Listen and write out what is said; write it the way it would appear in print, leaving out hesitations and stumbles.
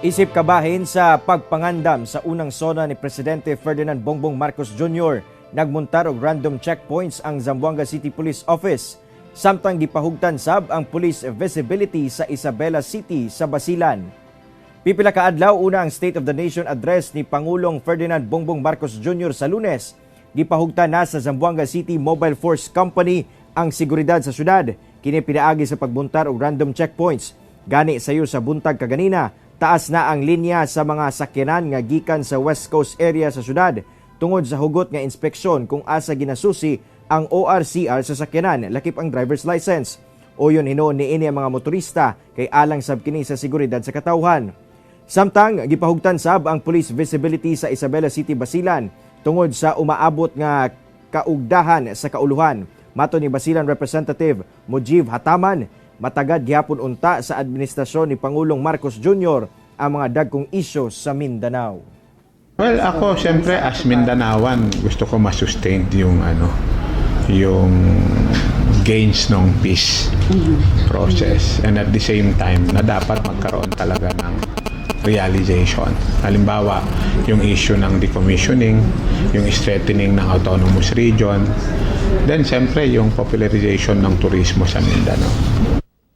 Isip kabahin sa pagpangandam sa unang SONA ni Presidente Ferdinand Bongbong Marcos Jr., nagmuntar og random checkpoints ang Zamboanga City Police Office. Samtang gipahugtan sab ang police visibility sa Isabela City sa Basilan. Pipila ka adlaw una ang State of the Nation Address ni Pangulong Ferdinand Bongbong Marcos Jr. sa Lunes, gipahugtan na sa Zamboanga City Mobile Force Company ang seguridad sa syudad. Kini pinaagi sa pagbuntar og random checkpoints. Gani sayo sa buntag kaganina, taas na ang linya sa mga sakyanan nga gikan sa West Coast area sa syudad tungod sa hugot nga inspeksyon kung asa ginasusi ang ORCR sa sakyanan, lakip ang driver's license. Uyon hinuon niini ang mga motorista kay alang sab kini sa seguridad sa katawhan. Samtang gipahugtan sab ang police visibility sa Isabela City, Basilan tungod sa umaabot nga kaugdahan sa kauluhan. Matod ni Basilan Representative Mujiv Hataman, matagad gihapon unta sa administrasyon ni Pangulong Marcos Jr. ang mga dagkong isyu sa Mindanao. Well, ako siyempre as Mindanaoan, gusto ko ma-sustain yung ano, yung gains ng peace process and at the same time na dapat magkaroon talaga ng realization. Halimbawa, yung issue ng decommissioning, yung strengthening ng autonomous region, then siyempre yung popularization ng turismo sa Mindanao.